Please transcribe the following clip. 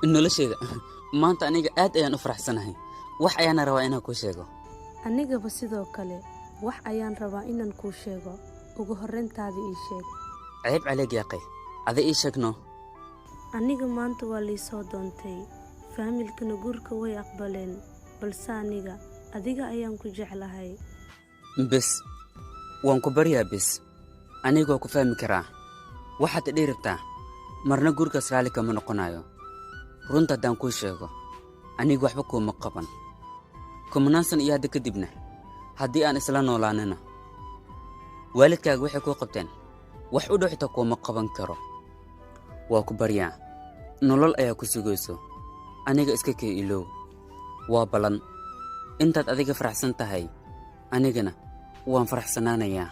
Nolosheeda maanta aniga aad ayaan u faraxsanahay. Wax ayaana rabaa inaan kuu sheego. Anigaba sidoo kale wax ayaan rabaa inaan kuu sheego. Ugu horrayntaada ii sheeg. Ceeb caleeg yaaqay, ada ii sheegno. Aniga maanta waa liisoo doontay, faamilkana guurka way aqbaleen, balse aniga adiga ayaan ku jeclahay. Bes, waan ku baryaa. Bes, aniga waa ku fahmi karaa waxaad idhii rabtaa. Marna guurkaas raalli kama noqonayo. Runta haddaan kuu sheego, aniga waxba kuuma qaban kumanaan san iyo hadda kadibna haddii aan isla noolaanana, waalidkaaga waxay kuu qabteen wax u dhow xitaa kuuma qaban karo. Waa ku baryaa, nolol ayaa ku sugayso. Aniga iska kee ilow. Waa ballan, intaad adiga faraxsan tahay anigana waan faraxsanaanayaa.